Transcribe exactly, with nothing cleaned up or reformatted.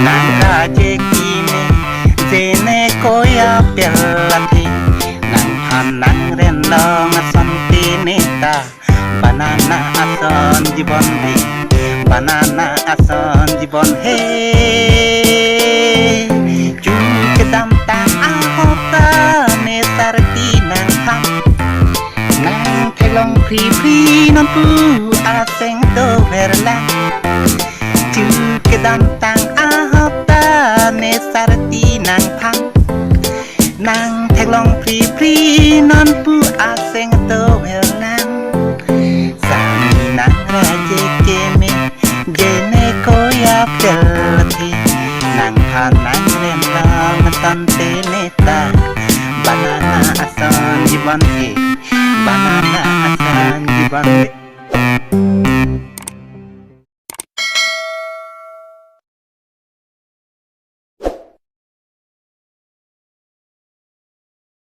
Nang raje keme, jene koya pelati. Nangphan nangren long asonte neta. Banana ason jibon he, banana ason jibon he. Chu kedamtang ahok ta ne sarti nangphan. Nang theklong phri phri nonpu aseng dover lang. Chu kedamtang ahok ta ne sarti nangphan. Nang theklong phri phri nonpu aseng dover lang. Sami nang raje keme, jene koya pelati. Nangphan nangren long asonte neta. Banana ason jibon he, banana ason jibon he.